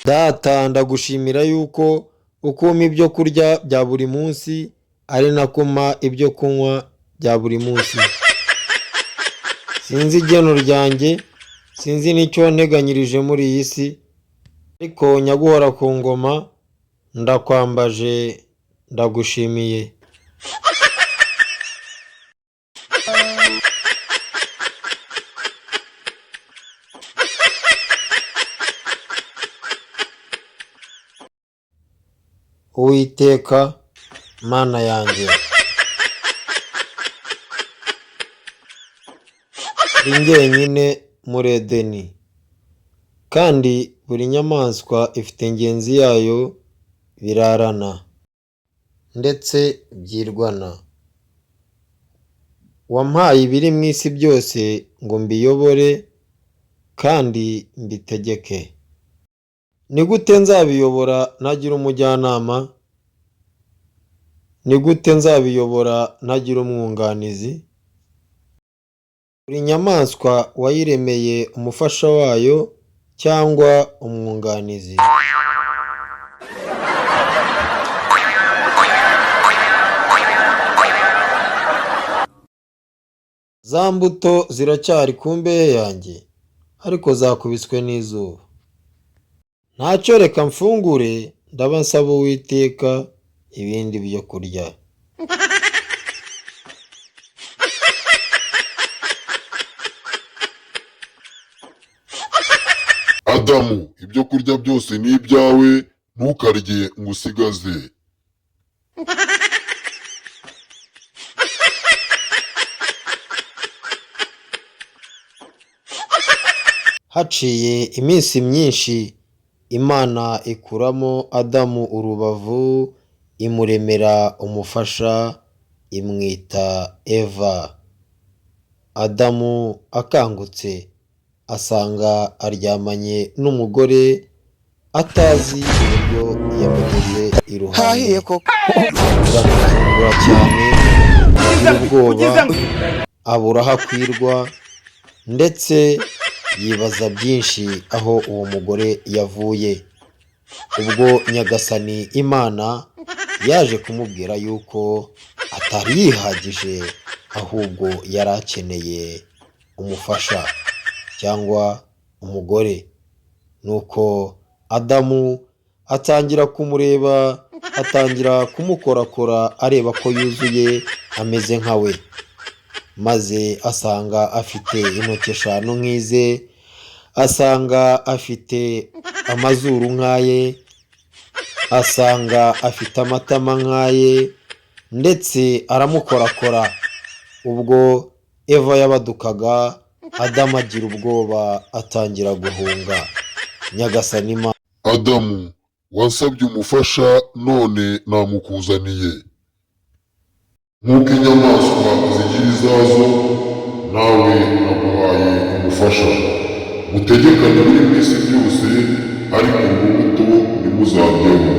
Data, ndagushimira yuko uko umpa ibyo kurya bya buri munsi ari nako umpa ibyo kunywa bya buri munsi. Sinzi igeno ryanjye, sinzi n'icyo wanteganyirije muri iyi si, ariko nyaguhora ku ngoma ndakwambaje, ndagushimiye. Uwiteka Mana yanjye, ndi njyenyine muri Edeni, kandi buri nyamaswa ifite ngenzi yayo birarana ndetse byirwana. Wampaye ibiri mu isi byose ngo mbiyobore kandi mbitegeke. Ni gute nzabiyobora ntagira umujyanama? Ni gute nzabiyobora ntagira umwunganizi? Buri nyamaswa wayiremeye umufasha wayo cyangwa umwunganizi. Za mbuto ziracyari ku mbehe yanjye, ariko zakubiswe n'izuba. Ntacyo reka mfungure, ndaba nsaba Uwiteka ibindi byo kurya. Adamu, ibyo kurya byose ni ibyawe, ntukarye ngo usigaze. Haciye iminsi myinshi, Imana ikuramo Adamu urubavu, imuremera umufasha, imwita Eva. Adamu akangutse, asanga aryamanye n'umugore atazi uburyo yamugeze iruhande. Hahiye koko. Biramutungura cyane, agira ubwoba, abura aho akwirwa, ndetse yibaza byinshi aho uwo mugore yavuye. Ubwo Nyagasani Imana yaje kumubwira yuko atari yihagije, ahubwo yari akeneye umufasha cyangwa umugore. Nuko Adamu atangira kumureba, atangira kumukorakora areba ko yuzuye ameze nka we, maze asanga afite intoki eshanu nk'ize, asanga afite amazuru nk'aye, asanga afite amatama nk'aye, ndetse aramukorakora. Ubwo Eva yabadukaga, Adamu agira ubwoba atangira guhunga. Nyagasani Imana Adamu, wansabye umufasha none namukuzaniye. Nk'uko inyamaswa zigira izazo, nawe naguhaye umufasha. Mutegekane ibiri mu isi byose, ariko urwo rubuto ntimuzaryeho.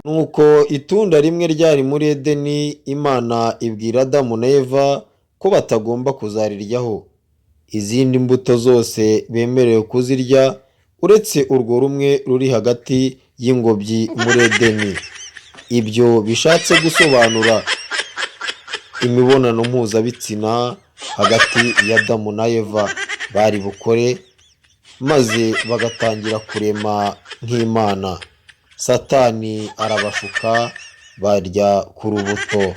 Nuko itunda rimwe ryari muri Edeni, Imana ibwira Adamu na Eva ko batagomba kuzariryaho. Izindi mbuto zose bemerewe kuzirya, uretse urwo rumwe ruri hagati y'ingobyi muri Edeni. Ibyo bishatse gusobanura imibonano mpuzabitsina hagati ya Adamu na Eva bari bukore, maze bagatangira kurema nk'Imana. Satani arabashuka barya ku rubuto.